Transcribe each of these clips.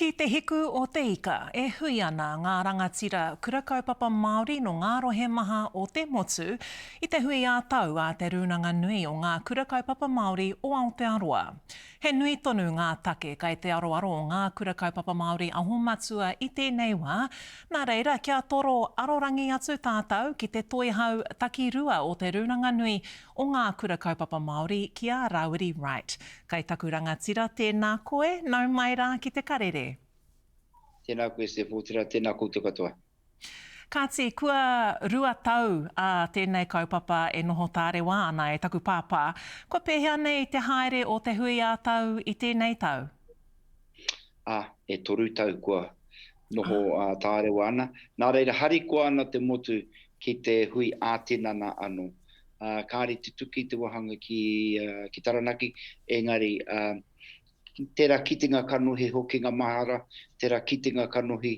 Ki te hiku o te ika, e hui ana ngā rangatira kura kaupapa Māori nō ngā rohe maha o te motu i te hui ā-tau a Te Rūnanga Nui o Ngā Kura Kaupapa Māori o Aotearoa. He nui tonu ngā take kai te aroaro o ngā kura kaupapa Māori aho matua i tēnei wā, nā reira kia toro arorangi atu tātou ki te toihau takirua o Te Rūnanga Nui o Ngā Kura Kaupapa Māori ki a Rawiri Wright. Kai taku rangatira, tēnā koe, nau mai rā ki te karere. Tēnā koe Steph, otirā tēnā koutou katoa. Kāti, kua rua tau a tēnei kaupapa e noho tārewa ana e taku pāpā. Kua pēhea nei te haere o te hui ā-tau i tēnei tau? Ā, e toru tau kua noho tārewa ana. Nā reira, harikoa ana te motu ki te hui ā-tinana anō. Kāre i tutuki te wāhanga ki, ki Taranaki, engari, Tērā kitenga kanohi hokinga mahara, tērā kitenga kanohi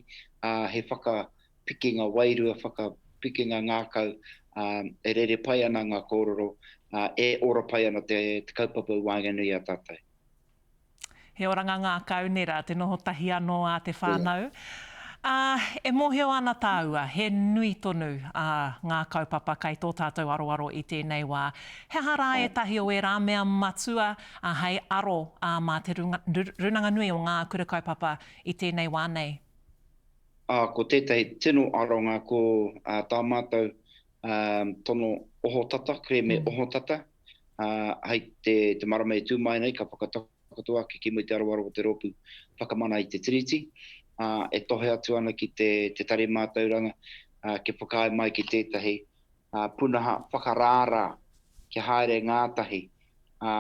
he whakapikinga wairua, whakapikinga ngākau, e rere pai ana ngā kōrero, e ora pai ana te kaupapa i waenganui i a tātou. He oranga ngākau, nē rā, te noho tahi anō a te whānau. Ā, e mōhio ana tāua, he nui tonu ā ngā kaupapa kai tō tātou aroaro i tēnei wā. He aha rā ētahi o ērā mea matua ā hei aro ā mā Te Rūnanga Nui o Ngā Kura Kaupapa i tēnei wā nei? Ā, ko tētahi tino aronga ko tā mātou tono ohotata, kerēme ohotata, ā, hei te marama e tū mai nei ka whakatakoto Takoto ake ki mua i te aroaro o te Rōpū Whakamana i te Tiriti, ā, e tohe atu ana ki te Te Tari Mātauranga, ā, kia whakaae mai ki tētahi, ā, punaha whakarārā kia haere ngātahi, ā,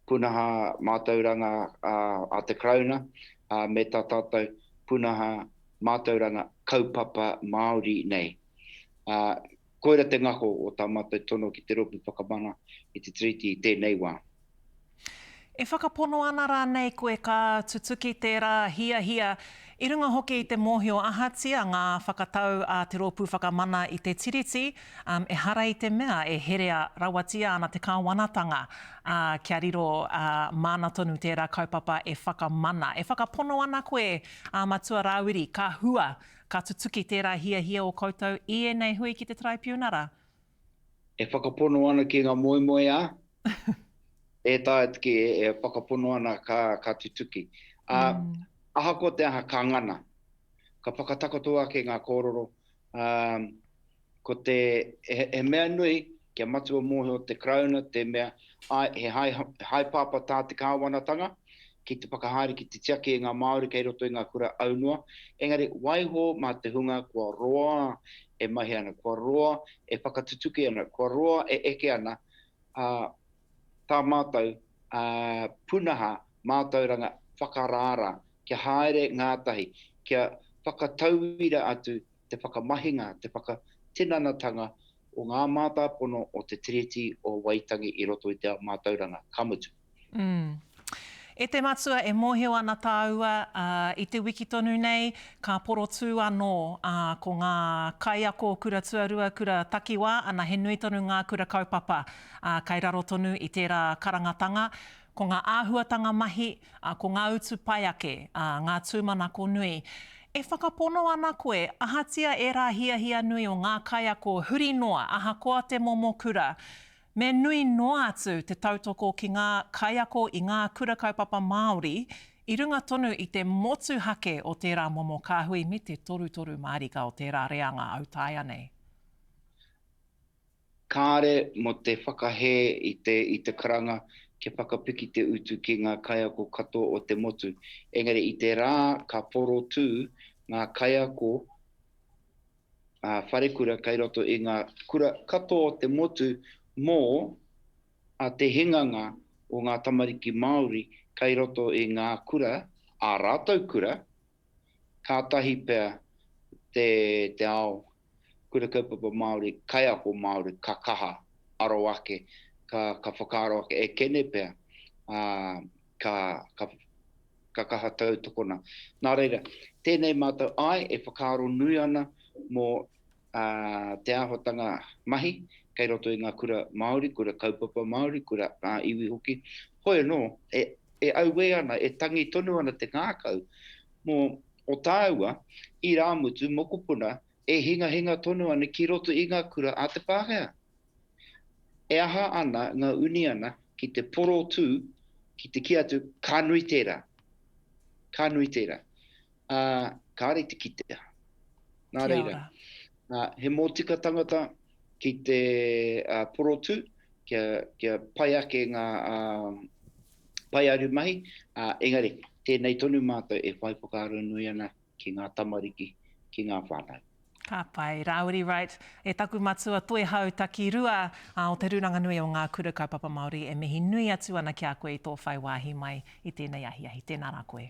punaha mātauranga, ā, a te Karauna, ā, me tā tātou punaha mātauranga kaupapa Māori nei. Ā, koira te ngako o tā mātou tono ki te Rōpū Whakamana i te Tiriti i tēnei wā. E whakapono ana rānei koe ka tutuki tērā hiahia, i runga hoki i te mōhio ahatia ngā whakatau a Te Rōpū Whakamana i te Tiriti, ehara i te mea e herea rawatia ana te kāwanatanga, ā, kia riro māna tonu tērā kaupapa e whakamana. E whakapono ana koe, ā Matua Rāwiri, ka hua, ka tutuki tērā hiahia o koutou i ēnei hui ki te Taraipiunara? E whakapono ana ki ngā moemoeā, e taea te kī, e whakapono ana ka, ka tutuki. Ā, ahakoa te aha, ka ngana. Ka whakatakoto ake ngā kōrero, ā, ko te, he, he mea nui kia matua mōhio te Karauna te mea, āe, he hae, haepāpā tā te kāwanatanga ki te whakahaere, ki te tiaki i ngā Māori kei roto i ngā kura aunoa, engari waiho mā te hunga kua roa e mahi ana, kua roa e whakatutuki ana, kua roa e eke ana, ā, tā mātou, ā, punaha mātauranga whakarārā, kia haere ngātahi, kia whakatauira atu te whakamahinga, te whakatinanatanga o ngā mātāpono o Te Tiriti o Waitangi i roto i te ao mātauranga, ka mutu. Mm. E te matua, e mōhio ana tāua, ā, i te wiki tonu nei, ka porotū anō, ā, ko ngā kaiako kura tuarua, kura takiwā, ana he nui tonu ngā kura kaupapa, ā, kai raro tonu i tērā karangatanga. Ko ngā āhuatanga mahi, ā, ko ngā utu pai ake, ā, ngā tūmanako nui. E whakapono ana koe, ahatia ērā hiahia nui o ngā kaiako huri noa, ahakoa te momo kura, Me nui noa atu te tautoko ki ngā kaiako i ngā kura kaupapa Māori i runga tonu i te motuhake o tērā momo kāhui me te torutoru mārika o tērā reanga autaia nei. Kāre mō te whakahē i te i te karanga kia whakapiki te utu ki ngā kaiako katoa o te motu, engari i te rā ka porotū ngā kaiako ā, wharekura kei roto i ngā kura katoa o te motu mō a te hinganga o ngā tamariki Māori kei roto i ngā kura, ā rātou kura, kātahi pea te, te ao kura kaupapa Māori, kaiako Māori ka kaha aro ake, ka, ka whakaaro ake, e kene pea, ā, ka, ka, ka kaha tautokona. Nā reira, tēnei mātou, āe, e whakaaro nui ana mō te āhuatanga mahi kei roto i ngā kura Māori, kura kaupapa Māori, kura ā-iwi hoki. Hoi anō, e, e auē ana, e tangi tonu ana te ngākau, Mō o tāua, irāmutu, mokopuna, e hingahinga tonu ana ki roto i ngā kura a te Pākehā. E aha ana ngā uniana ki te porotū, ki te kī atu, ka nui tērā. Ka nui tērā. Ā, kāre i te kitea. Nā reira, ā, he mōtika tangata ki te porotū, kia, kia pai ake ngā paearu mahi, ā, engari, tēnei tonu mātou e whai whakaaro nui ana ki ngā tamariki, ki ngā whānau. Ka pai. Rāwiri Wright, e taku matua Toihau Takirua o Te Rūnanga Nui o Ngā Kura Kaupapa Māori e mihi nui atu ana ki a koe i tō whai wāhi mai i tēnei ahiahi. Tēnā rā koe.